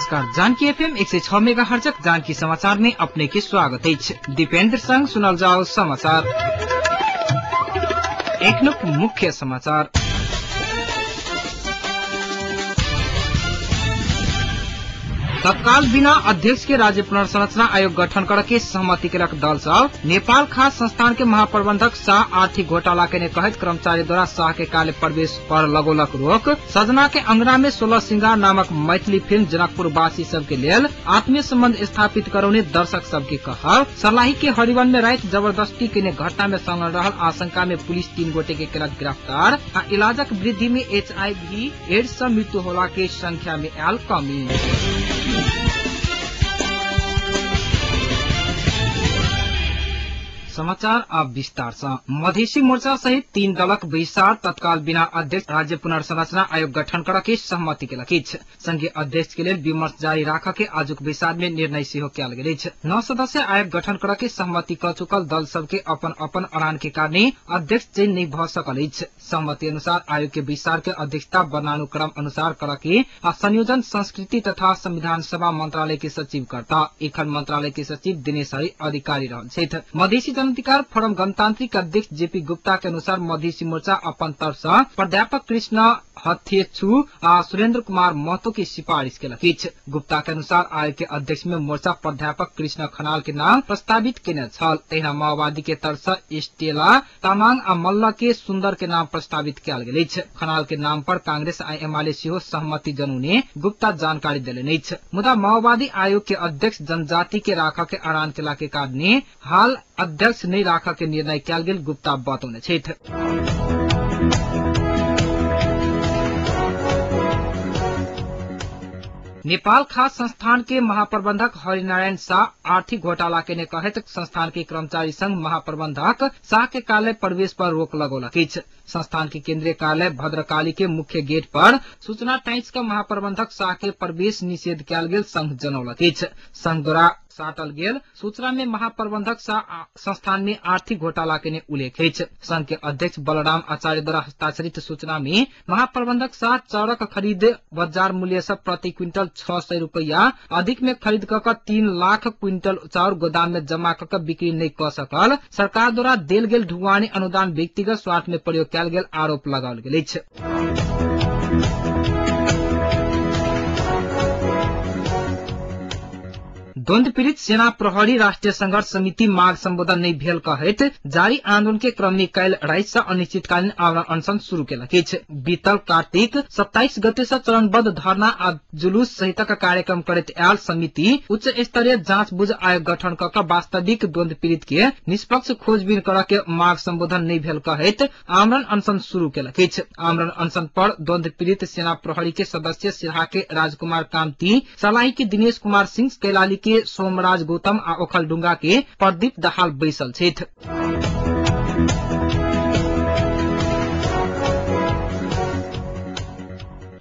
नमस्कार, जानकी एफएम 106 मेगाहर्जक जानकी समाचार में अपने के स्वागत अछि। दीपेंद्र संग सुनल जाओ समाचार। एक मुख्य समाचार। तत्काल बिना अध्यक्ष के राज्य पुनर्संरचना आयोग गठन करके सहमति केलक दल सब। नेपाल खाद्य संस्थान के महाप्रबंधक शाह आर्थिक घोटाला के कहैत कर्मचारी द्वारा शाह के कार्य प्रवेश पर लगौलक रोक। सजना के अंगना में 16 सिंगार नामक मैथिली फिल्म जनकपुर वासी सबके लेल आत्मीय संबंध स्थापित करौने दर्शक सबके कहब। सर्लाही के हरिवन में राति जबरदस्ती केने घटना में संलग्न रहल आशंका में पुलिस 3 गोटे के केलक गिरफ्तार। आ इलाजक वृद्धि में HIV एड्स से मृत्यु होला के संख्या में आयल कमी। समाचार अब विस्तार से। मधेसी मोर्चा सहित 3 दलक बैसार तत्काल बिना अध्यक्ष राज्य पुनर्संरचना आयोग गठन करके सहमति केलक अछि। संघीय अध्यक्ष के लेल विमर्श जारी राख के आजुक बैसार में निर्णय सेहो कयल गेल अछि। 9 सदस्य आयोग गठन करके सहमति क चुकल दल सबके अपन अपन अड़ान के कारणे अध्यक्ष चयन नहि भ सकल अछि। सहमति अनुसार आयोग के बैसार के अध्यक्षता वर्णानुक्रम अनुसार करके आ संयोजन संस्कृति तथा संविधान सभा मंत्रालय के सचिव करता। एखन मंत्रालय के सचिव दिनेश हरि अधिकारी रहल छथि। मधेसी अधिकार फोरम गणतांत्रिक अध्यक्ष जेपी गुप्ता के अनुसार मधेसी मोर्चा अपन तरफ से प्राध्यापक कृष्ण हथेछु आ सुरेंद्र कुमार महतो की सिफारिश केलक अछि। गुप्ता के अनुसार आयोग के अध्यक्ष में मोर्चा प्राध्यापक कृष्ण खनाल के नाम प्रस्तावित केने छल। तहिना माओवादी के तरफ से स्टेला तामाङ आ मल्ल के सुन्दर के नाम प्रस्तावित कयल गेल अछि। खनाल के नाम पर कांग्रेस आ एमाले सेहो सहमति जनौने गुप्ता जानकारी देलनि अछि। मुदा माओवादी आयोग के अध्यक्ष जनजाति के राख के अड़ान केला के कारणे हाल अध्यक्ष नहि राख के निर्णय कयल गेल गुप्ता बतौने छथि। नेपाल खाद्य संस्थान के महाप्रबंधक हरिनारायण शाह आर्थिक घोटाला के ने कहैत संस्थान के कर्मचारी संघ महाप्रबंधक शाह के कार्यालय प्रवेश पर रोक लगौलक अछि। संस्थान के केंद्रीय कार्यालय भद्रकाली के मुख्य गेट पर सूचना टाइम्स का महाप्रबंधक शाह के प्रवेश निषेध कयल गेल संघ जनौलक अछि। संघ द्वारा साटल गेल सूचना में महाप्रबंधक शाह संस्थान में आर्थिक घोटाला के उल्लेख अछि। संघ के अध्यक्ष बलराम आचार्य द्वारा हस्ताक्षरित सूचना में महाप्रबंधक शाह चाउरक खरीद बाजार मूल्य से प्रति क्विंटल 600 रुपया अधिक में खरीद क 3 लाख क्विंटल चाउर गोदाम में जमा क बिक्री नहीं क सकल सरकार द्वारा देल गेल ढुवानी अनुदान व्यक्तिगत स्वार्थ में प्रयोग कयल गेल आरोप लगाओल गेल अछि। द्वंद पीड़ित सेना प्रहरी राष्ट्रीय संघर्ष समिति माग संबोधन नहीं भेल कहैत जारी आंदोलन के क्रम में काल्हि राति से अनिश्चितकालीन आमरण अनशन शुरू केलक अछि। बीतल कार्तिक 27 गते से चरणबद्ध धरना आ जुलूस सहितक कार्यक्रम करैत आयल समिति उच्च स्तरीय जांच बुझ आयोग गठन क वास्तविक द्वंद पीड़ित के निष्पक्ष खोजबीन कर के माग संबोधन नहीं भेल कहैत आमरण अनशन शुरू केलक अछि। आमरण अनशन पर द्वंद पीड़ित सेना प्रहरी के सदस्य सिरहा के राजकुमार कामती, सलाही के दिनेश कुमार सिंह, कैलाली के सोमराज गौतम आ ओखलडुंगा के प्रदीप दहाल बैसल छथि।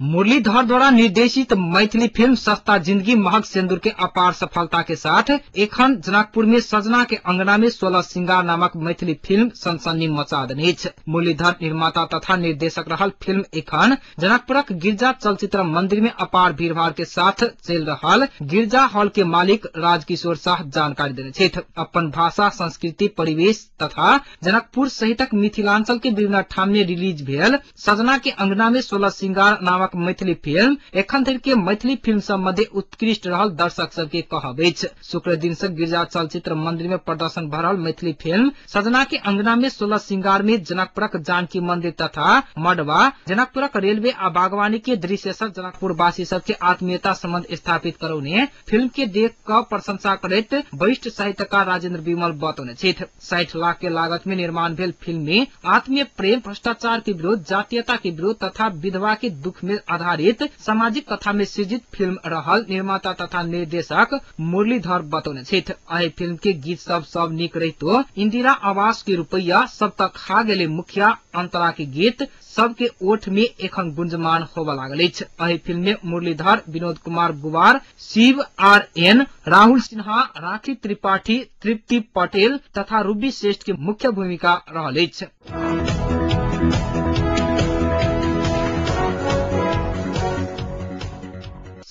मुरलीधर द्वारा निर्देशित मैथिली फिल्म सस्ता जिंदगी महग सिंदूर के अपार सफलता के साथ एखन जनकपुर में सजना के अंगना में 16 सिंगार नामक मैथिली फिल्म सनसनी मचा देने अछि। मुरलीधर निर्माता तथा निर्देशक रहल फिल्म एखन जनकपुरक गिरजा चलचित्र मंदिर में अपार भीड़भाड़ के साथ चल रहल गिरजा हॉल के मालिक राजकिशोर शाह जानकारी देने छथि। अपन भाषा, संस्कृति, परिवेश तथा जनकपुर सहितक मिथिलांचल के विभिन्न ठाम में रिलीज भेल सजना के अंगना में 16 सिंगार नामक मैथिली फिल्म एखन धरि के मैथिली फिल्म सब मध्य उत्कृष्ट रहल दर्शक सबके कहब अछि। शुक्र दिन से गिरजा चलचित्र मंदिर में प्रदर्शन भ रहल मैथिली फिल्म सजना के अंगना में 16 सिंगार में जनकपुरक जानकी मंदिर तथा मडवा, जनकपुरक रेलवे आ बागवानी के दृश्य सब जनकपुर वासी सबके आत्मीयता संबंध स्थापित करौने फिल्म के देख क प्रशंसा करैत वरिष्ठ साहित्यकार राजेंद्र विमल बतौने छथि। 60 लाख के लागत में निर्माण भेल फिल्म में आत्मीय प्रेम, भ्रष्टाचार के विरोध, जातीयता के विरोध तथा विधवा के दुख में आधारित सामाजिक कथा में सृजित फिल्म रहल निर्माता तथा निर्देशक मुरलीधर बतौने छथि। एहि फिल्म के गीत सब सब नीक रहितो इंदिरा आवास के रुपैया सब तक खा गेले मुखिया अंतरा के गीत सबके ओठ में एखन गुंजमान होबय लागल अछि। एहि फिल्म में मुरलीधर, विनोद कुमार गुवार, शिव आर एन, राहुल सिन्हा, राखी त्रिपाठी, तृप्ति पटेल तथा रूबी श्रेष्ठ के मुख्य भूमिका रहल अछि।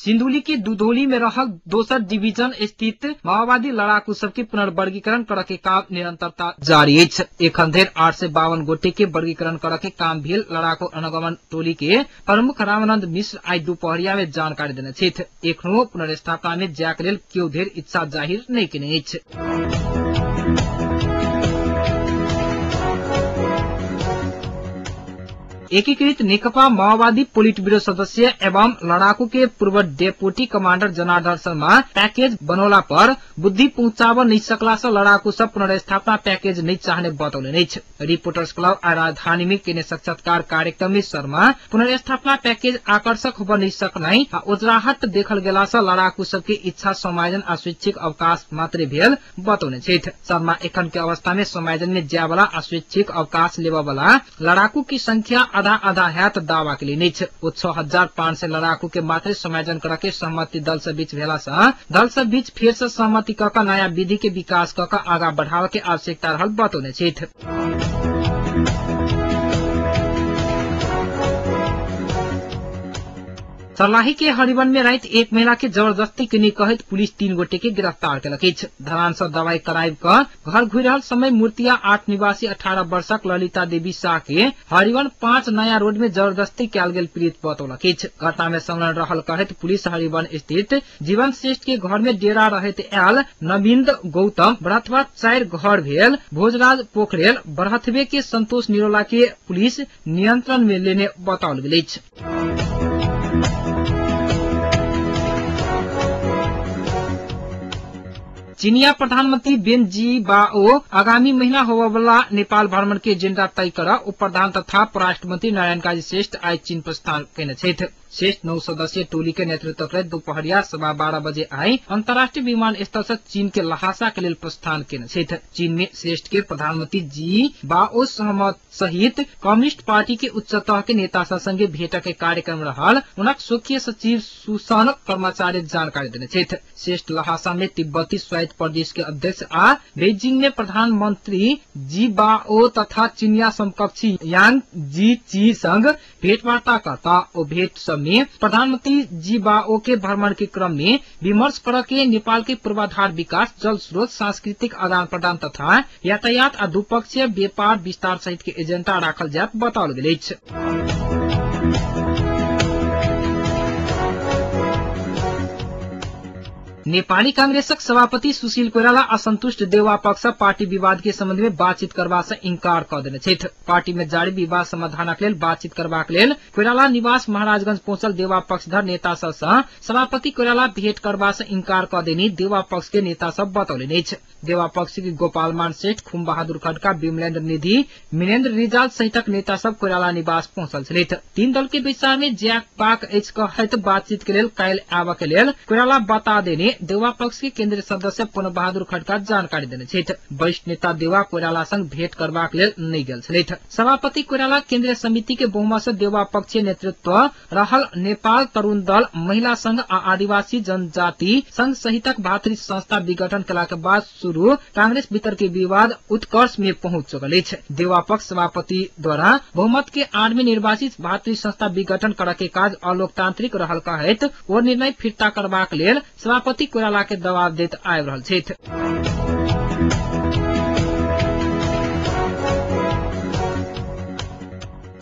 सिन्धुली के दुधौली में रहल दोसर डिवीजन स्थित माओवादी लड़ाकू सबके पुनर्वर्गीकरण करऽ के काम निरंतरता जारी अछि। एखन धरि 852 गोटे के वर्गीकरण करऽ के काम भेल लड़ाकू अनुगमन टोली के प्रमुख रामानंद मिश्र आइ दुपहरिया में जानकारी देने छथि। एखनो पुनर्स्थापना में जाय के लेल केओ धरि इच्छा जाहिर नहि केने अछि। एकीकृत नेकपा माओवादी पोलिट ब्यूरो सदस्य एवं लड़ाकू के पूर्व deputy commander Janardan Sharma package बनौला पर बुद्धि पहुंचाब नहीं सकला से लड़ाकू सब पुनर्स्थापना पैकेज नहीं चाहने बतौलनि अछि। रिपोर्टर्स क्लब आ राजधानी में केने साक्षात्कार कार्यक्रम में शर्मा पुनर्स्थापना पैकेज आकर्षक होब नहीं सकनाई आ ओजराहट देखल गेला से लड़ाकू सबके इच्छा समायोजन आ स्वैच्छिक अवकाश मात्रे भेल बतौने छथि। शर्मा एखन के अवस्था में समायोजन में जाय वाला आ स्वैच्छिक अवकाश लेबऽ वाला लड़ाकू की संख्या आधा आधा हैत दावा के लिए ओ 6500 लड़ाकू के मात्र समायोजन कर के सहमति दल से बीच भेला से दल सब बीच फेर से सहमति क के नया विधि के विकास क के आगा बढ़ावे के आवश्यकता रहल बतौने छथि। सर्लाही के हरिवन में राति एक महिला के जबरदस्ती केने कहैत पुलिस 3 गोटे के गिरफ्तार केलक अछि। धरान से दवाई कराबि क घर घुरि रहल समय मूर्तिया 8 निवासी 18 वर्षक ललिता देवी शाह के हरिवन 5 नया रोड में जबरदस्ती कयल गेल पीड़ित बतौलक अछि। घटना में संलग्न रहल कहैत पुलिस हरिवन स्थित जीवन श्रेष्ठ के घर में डेरा रहैत आयल नवीन गौतम बरहथवा 4 घर भेल भोजराज पोखरेल बरहथवे के संतोष निरोला के पुलिस नियंत्रण में लेने बताओल गेल अछि। चीनिया प्रधानमंत्री बेन जी बाओ आगामी महीना होबयवला नेपाल भ्रमण के एजेंडा तय कर उप प्रधान तथा परराष्ट्र मंत्री नारायण काजी श्रेष्ठ आइ चीन प्रस्थान केने छथि। श्रेष्ठ 9 सदस्यीय टोली के नेतृत्व करैत दुपहरिया 12:15 बजे आइ अंतर्राष्ट्रीय विमानस्थल से चीन के लहासा के लेल प्रस्थान केने छथि। चीन में श्रेष्ठ के प्रधानमंत्री जी बाओ सहमत सहित कम्युनिस्ट पार्टी के उच्च तह के नेता सब संगे भेट के कार्यक्रम रहल हुनक स्वकीय सचिव सुसन कर्मचारी जानकारी देने छथि। श्रेष्ठ लहासा में तिब्बती स्वायत्त प्रदेश के अध्यक्ष आ बेजिंग में प्रधानमंत्री जी बाओ तथा चीनिया समकक्षी यांग जी ची संग भेंटवार्ता करता। ओ भेंट सब में प्रधानमंत्री जी बाओ के भ्रमण के क्रम में विमर्श कर के नेपाल के पूर्वाधार विकास, जल स्रोत, सांस्कृतिक आदान प्रदान तथा यातायात आ द्विपक्षीय व्यापार विस्तार सहित के एजेंडा राखल जायत बताओल गेल अछि। नेपाली कांग्रेसक सभापति सुशील कोइराला असंतुष्ट देउवा पक्ष पार्टी विवाद के संबंध में बातचीत करबा से इंकार क देने छथि। पार्टी में जारी विवाद समाधानक लेल बातचीत करबाक लेल कोइराला निवास महाराजगंज पहुंचल देउवा पक्षधर नेता सब सँ सभापति कोइराला भेंट करबा से इंकार क देनी देउवा पक्ष के नेता सब बतौलनि अछि। देउवा पक्ष के गोपालमान सेठ, खुम बहादुर खड्का, विमलेन्द्र निधि, मिनेन्द्र रिजाल सहितक नेता सब कोइराला निवास पहुंचल छलथि। 3 दल के बैसार में जायबाक अछि कहैत बातचीत के लेल काल्हि आबऽ के लेल कोइराला बता देने देउवा पक्ष के केन्द्रीय सदस्य पुन बहादुर खड्का जानकारी देने छथि। वरिष्ठ नेता देउवा कोइराला संग भेंट करबाक लेल नहि गेल छलथि। सभापति कोइराला केन्द्रीय समिति के बहुमत से देउवा पक्षीय नेतृत्व रहल नेपाल तरुण दल, महिला संघ आ आदिवासी जनजाति संघ सहितक भातृ संस्था विघटन केला के बाद शुरू कांग्रेस भीतर के विवाद उत्कर्ष में पहुंच चुकल अछि। देउवा पक्ष सभापति द्वारा बहुमत के आड़ में निर्वाचित भातृ संस्था विघटन करऽ के काज अलोकतांत्रिक रहल कहैत ओ निर्णय फिर्ता करबाक लेल सभापति कोइराला के दबाव दैत आबि रहल छथि।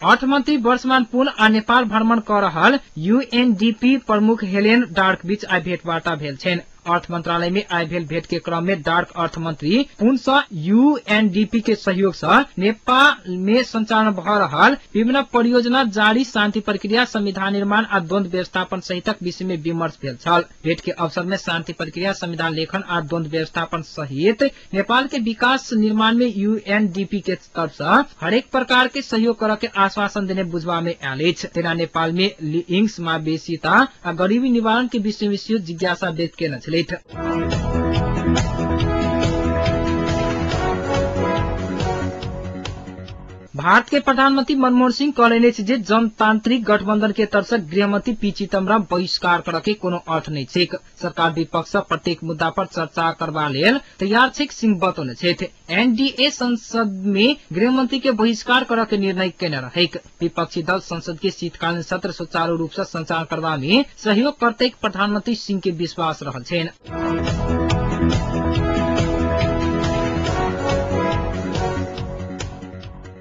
अर्थमंत्री वर्षमान पुन आ नेपाल भ्रमण क रहल यूएनडीपी प्रमुख हेलेन डार्क बीच आइ भेंटवार्ता भेल छनि। अर्थ मंत्रालय में आइ भेल भेंट के क्रम में डार्क अर्थ मंत्री पुन सँ यूएनडीपी के सहयोग सँ नेपाल में संचालन भ रहल विभिन्न परियोजना जारी शांति प्रक्रिया, संविधान निर्माण आ द्वंद व्यवस्थापन सहितक विषय में विमर्श भेल छल। भेंट के अवसर में शांति प्रक्रिया, संविधान लेखन आ द्वंद व्यवस्थापन सहित नेपाल के विकास निर्माण में यूएनडीपी के तरफ सँ हरेक प्रकार के सहयोग करऽ के आश्वासन देने बुझबा में आयल अछि। तेना नेपाल में लिंग समावेशिता आ गरीबी निवारण के विषय में सेहो जिज्ञासा व्यक्त केने छल। भारत के प्रधानमंत्री मनमोहन सिंह कहलनि अछि जे जनतांत्रिक गठबंधन के तरफ से गृहमंत्री पी चिदम्बरम बहिष्कार करऽ के कोनो अर्थ नहि छैक। सरकार विपक्ष सँ प्रत्येक मुद्दा पर चर्चा करबा लेल तैयार छैक, सिंह बतौने छथि। एनडीए संसद में गृहमंत्री के बहिष्कार करऽ के निर्णय केने रहैक। विपक्षी दल संसद के शीतकालीन सत्र सुचारू रूप से संचालन करबा में सहयोग करतैक प्रधानमंत्री सिंह के विश्वास रहल छनि।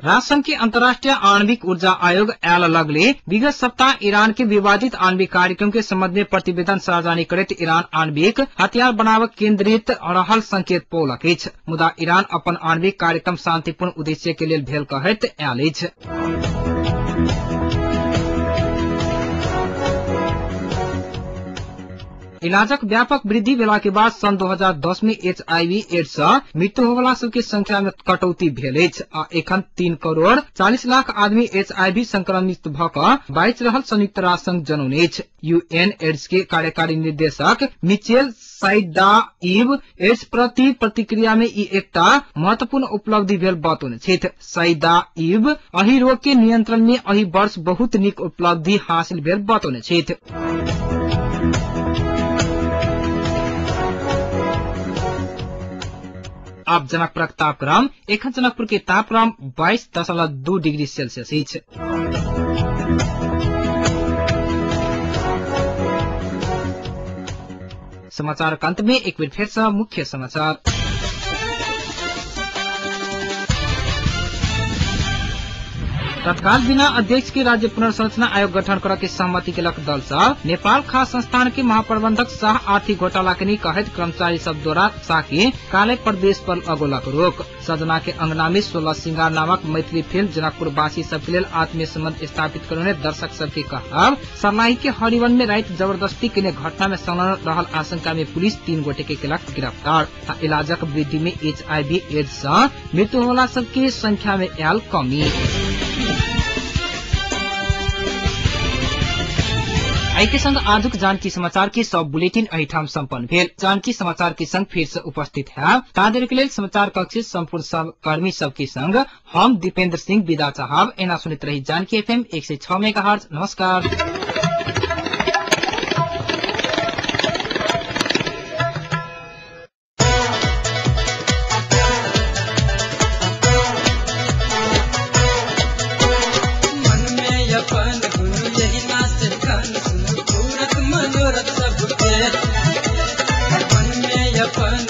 राष्ट्रसंघ के अंतर्राष्ट्रीय आणविक ऊर्जा आयोग आयल लगले विगत सप्ताह ईरान के विवादित आणविक कार्यक्रम के संबंध में प्रतिवेदन सार्वजनिक करैत ईरान आणविक हथियार बनाव केंद्रित रहल संकेत पौलक अछि। मुदा ईरान अपन आणविक कार्यक्रम शांतिपूर्ण उद्देश्य के लेल भेल कहैत आयल अछि। इलाजक व्यापक वृद्धि भेला के बाद सन् 2010 में एचआईवी एड्स सँ मृत्यु होवला सबके संख्या में कटौती भेल अछि आ एखन 3 करोड़ 40 लाख आदमी एचआईवी संक्रमित भ क बाँचि रहल संयुक्त राष्ट्र संघ जनौने अछि। यूएन एड्स के कार्यकारी निदेशक मिचेल साइदाइव एड्स प्रति प्रतिक्रिया में ई एकटा महत्वपूर्ण उपलब्धि भेल बतौने छथि। साइदाइव एहि रोग के नियंत्रण में एहि वर्ष बहुत नीक उपलब्धि हासिल भेल बतौने छथि। अब जनकपुरक तापक्रम। एखन जनकपुर के तापक्रम 22.2 डिग्री सेल्सियस अछि। समाचार अंत में एक बेर फेर सँ मुख्य समाचार। तत्काल बिना अध्यक्ष के राज्य पुनर्संरचना आयोग गठन करऽ के सहमति केलक दल सब। नेपाल खाद्य संस्थान के महाप्रबंधक शाह आर्थिक घोटाला के कहैत कर्मचारी सब द्वारा शाह के काले प्रदेश पर अगोलक रोक। सजना के अंगना में 16 सिंगार नामक मैथिली फिल्म जनकपुर वासी सबके लेल आत्मीय संबंध स्थापित करने दर्शक सबके कहब। सर्लाही के हरिवन में राति जबरदस्ती केने घटना में संलग्न रहल आशंका में पुलिस 3 गोटे के केलक गिरफ्तार। इलाजक वृद्धि में एचआईवी एड्स सँ मृत्यु होला सबके संख्या में आयल कमी। एहि के संग आजुक जानकी समाचार के सब बुलेटिन एहिठाम सम्पन्न भेल। जानकी समाचार के संग फिर से उपस्थित है तादेर के लेल समाचार कक्ष संपूर्ण सहकर्मी सबके संग हम दीपेंद्र सिंह विदा चाहब। एना सुनैत रही जानकी एफएम 106 मेगाहर्ट्ज। नमस्कार। मन में अपन